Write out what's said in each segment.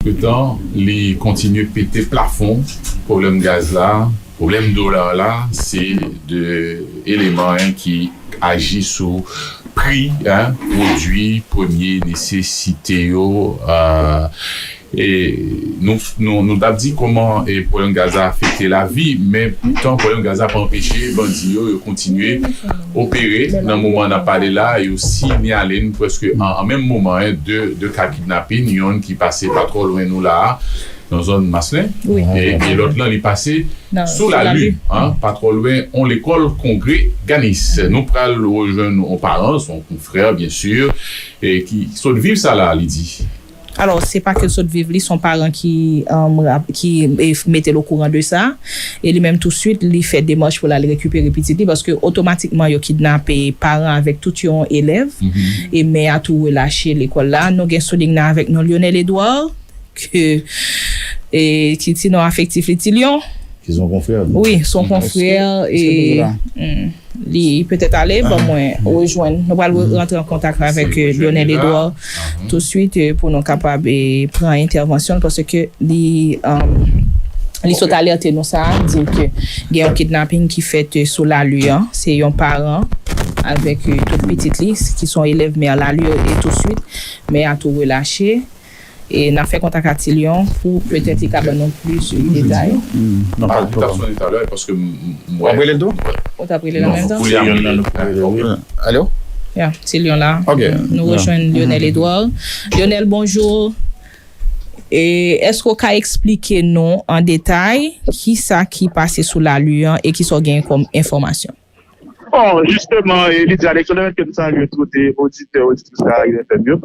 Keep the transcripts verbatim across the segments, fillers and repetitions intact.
Antretan, li kontinye pete plafon pwoblèm gaz la, pwoblèm dola la, se de eleman ki aji sou pri, en, pwodui premye nesesite yo. E nou, nou, nou t ap di kòman e pwoblèm gaz la afekte lavi, men poutan pwoblèm gaz la pa anpeche bandi yo, yo kontinye opere. Nan moman n ap pale la, yo sinyale n prèske an, an menm moman, en, de, de ka kidnapin, yonn ki pase pa twò lwen nou la a, nan zòn Maslen, e, e lòt lan, li pase sou Lali, pa twò lwen on lekòl Kongre Ganis. Nou pral rejwenn on paran, se on konfrè, byen si, e ki sot viv sa la, li di. Alò, se pa ke l sot viv li, se yon paran ki, um, rap- ki e, mete l okouran de sa. E li menm, touswit, li fè demach pou l al rekipere pitit li, paske otomatikman yo kidnape paran avèk tout yon elèv. E mè a tou relache lekòl la. Nou gen sou liy nan avèk nou Lionel Edouard, ke, e, ki ti non afektif li Ti Lyon. Ki se yon konfrè. Wi, se yon konfrè. E, hmm, li petèt ale, ban mwen rejwenn. Nou pral re- rantre an kontak avèk, e, Lionel Edouard touswit, e, pou nou kapab, e, pran entèvansyon l, paske li, um, li sot alète nou sa, di ke gen yon kidnaping ki fèt, e, sou Lali an. Se yon paran avèk, e, tout pitit li, ki se yon elèv mè Lali, e touswit, mè a tou relache. E n ap fè kontak ak Ti Lyon pou petèt li ka ban nou plis detay. Non, pa de pwoblèm. Ou t ap rele l tou? Ou t ap rele l an menm tan? Alo? Ya, Ti Lyon la. Nou rejwenn Lionel Edouard. Lionel, bonjou. E èske w ka eksplike nou an detay kisa ki pase sou Lali an e kisa w genyen kòm enfòmasyon? Bon, jisteman, e, Lydia Alexandre, ke m salye tout, e, oditè, oditris Caraïbes F M yo.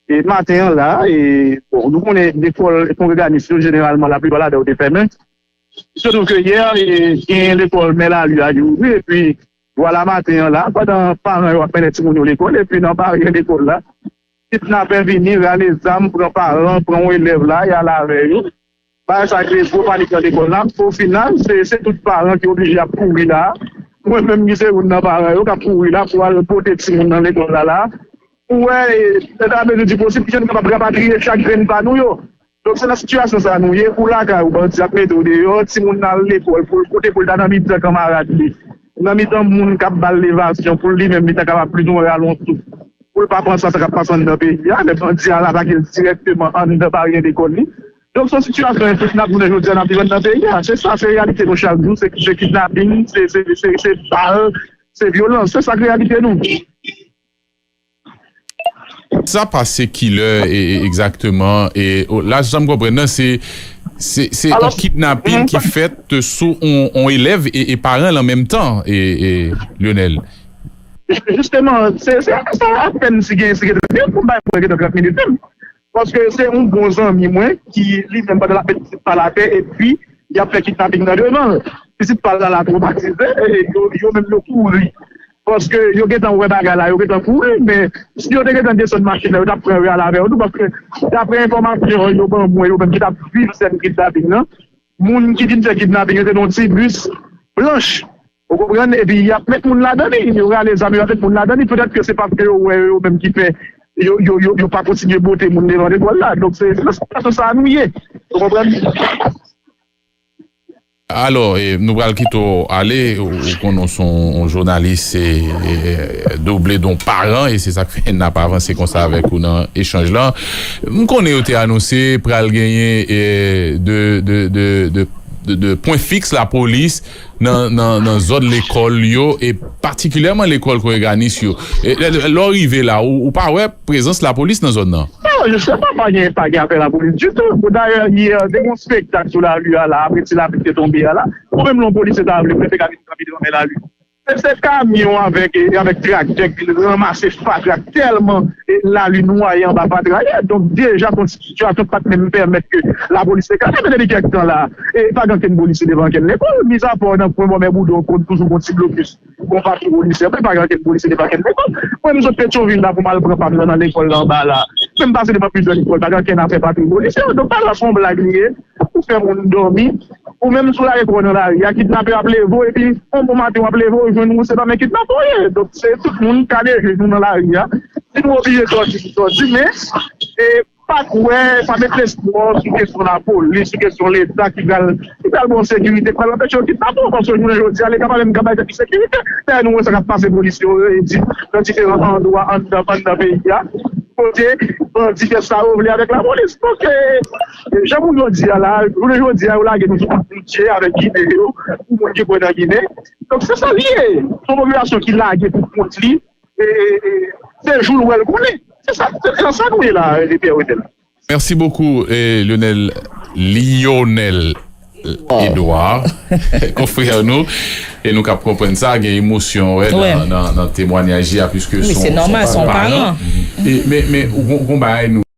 E maten an la, e, bon, nou konnen lekòl kongreganis yo, jeneralman, laplipa ladan yo te fèmen. Se tou ke yè, e, gen lekòl mè Lali a ki ouvri, epi, vwala maten an la, pandan paran yo ap mennen timoun yo lekòl, epi nan baryè lekòl la, kidnapè vini, rale zam, pran paran, pran yon elèv la, y ale avè yo. Bagay sa kreye gwo panik nan lekòl la. O final, se, se tout paran ki oblije ap kouri la. Mwen menm ki se youn nan paran yo k ap kouri la pou al pote timoun nan lekòl la la. Pou wè, e, nan la mezi di posib, kijan nou kapab rapatriye chak grenn pa nou yo. Donk, se nan sitiyasyon sa nou ye, ou lakay ou, bandi ap mete w deyò, timoun nan al lekòl, pou l kote pou l ta nan mitan kanmarad li, nan mitan moun k ap ba l levasyon, pou li menm li ta kapab plizoumwen rale yon souf, pou l pa panse a sa k ap pase anndan peyi a, lè bandi al atake l dirèkteman anndan baryè lekòl li. Donk, se yon sitiyasyon ensoutenab jounen jodi a n ap viv anndan peyi a. Se sa, se reyalite nou chak jou, se, se kidnaping, se, se, se, se bal, se vyolans. Se sa k reyalite nou. Sa pase kilè e, e, egzakteman? E, o, la, sa m konprann nan, se, se, se yon kidnaping ki fèt sou on, on elèv e, e paran l an menm tan, e, e, Lionel. Jisteman, se, se, se apèn si gen, si gen trant minit pou m bay mwen gentan trant minit menm. Paske se yon bon zanmi mwen ki li menm pandan l ap met pitit pa l atè epi y ap fè kidnaping nan devan l. Pitit pa l la, la twomatize, e yo, yo menm yo kouri. Paske yo gentan wè bagay la, yo gentan kouri, men si yo te gentan desann machin nan, yo t ap pran yo al avè yo tou, paske daprè enfòmasyon yo ban mwen, yo menm ki t ap viv sèn kidnaping nan, moun ki vin fè kidnaping yo te nan yon ti bis blanch. Ou konprann? Epi y ap met moun ladan li, yo rale zam yo, y ap met moun ladan li, petèt ke se paske yo wè yo menm ki fè yo, yo, yo, yo pa kontinye bote moun devan lekòl la. Donk, se, se nan sitiyasyon sa a nou ye. Ou konprann? Alò, e, nou pral kite w ale, ou, ou konnen w se yon, yon jounalis, e, e, double de yon paran, e se sa k fè n ap avanse konsa avèk ou nan echanj lan. M konnen yo te anonse pral genyen, e, de, de, de, de, de, de pwen fiks lapolis nan, nan, nan zòn lekòl yo, e patikilyèman lekòl kongreganis yo. E lè, lè w rive la, ou, ou pa wè prezans lapolis nan zòn nan? Non, jisteman, pa gen, pa gen afè lapolis ditou. Dayè, yè, te gen yon spektak sou lari a la, apre ti lapli te tonbe a la. Ou menm, lè yon polisye ta vle, mwen te ka vin kanpe devan men lari. Se, se kamyon avèk, e, avèk traktè ki ranmase fatra tèlman, e, lari nwaye anba fatra ye. Donk, deja, se yon sitiyasyon pa t menm pèmèt ke lapolis te kanpe, men depi kèk tan la, e pa gen ankenn polisye devan ankenn lekòl, mizapa nan kwen bò Mè Boudon, kote toujou gon ti blokis. Gon patwouy polisye, men pa gen ankenn polisye devan ankenn lekòl. Mwen, m sot Petyonvil la pou m al pran pa m nan, nan lekòl la anba la. Men m pase devan plizyè lekòl, pa gen ankenn afè patwouy polisye. Donk, bagay la se yon blag li ye. Ou fè moun dòmi. Ou menm sou lari, ou nan lari a, kidnapè ap leve w, epi yon bon maten w ap leve w, ou jwenn ou se nan men kidnapè w ye. Donk, se tout moun kale je nou nan lari a. Si nou oblije sòti, nou sòti, men, e, pa kwè, pa met lespwa sou kesyon lapolis, sou kesyon Leta ki pral, ki pral ba w sekirite, ki pral anpeche w kidnape w, paske jounen jodi a, Leta pa menm ka bay tèt li sekirite. Dayè, nou wè sa k ap pase polis yo, e di, nan diferan andwa anndan, anndan peyi a, kote bandi fè sa yo vle avèk lapolis. Donk, e, jan moun yo di a la, jounen jodi a, yo lage nou sou kout je avèk Ginen yo, pou moun ki kwè nan Ginen. Donk, se sa l ye. Se yon popilasyon ki lage pou kont li, e, e, e, se jou l wè l konnen. Se sa, se nan sa nou ye la, e, Pierre Wendel. Mèsi bokou, e, Lionel, Lionel Edouard, konfrè nou, e nou k ap konprann sa, gen emosyon, wè, Wè. nan, nan, nan temwanyaj li a, piske Wi, se nòmal, se yon paran. E, men, men, ou gon, gon bagay nou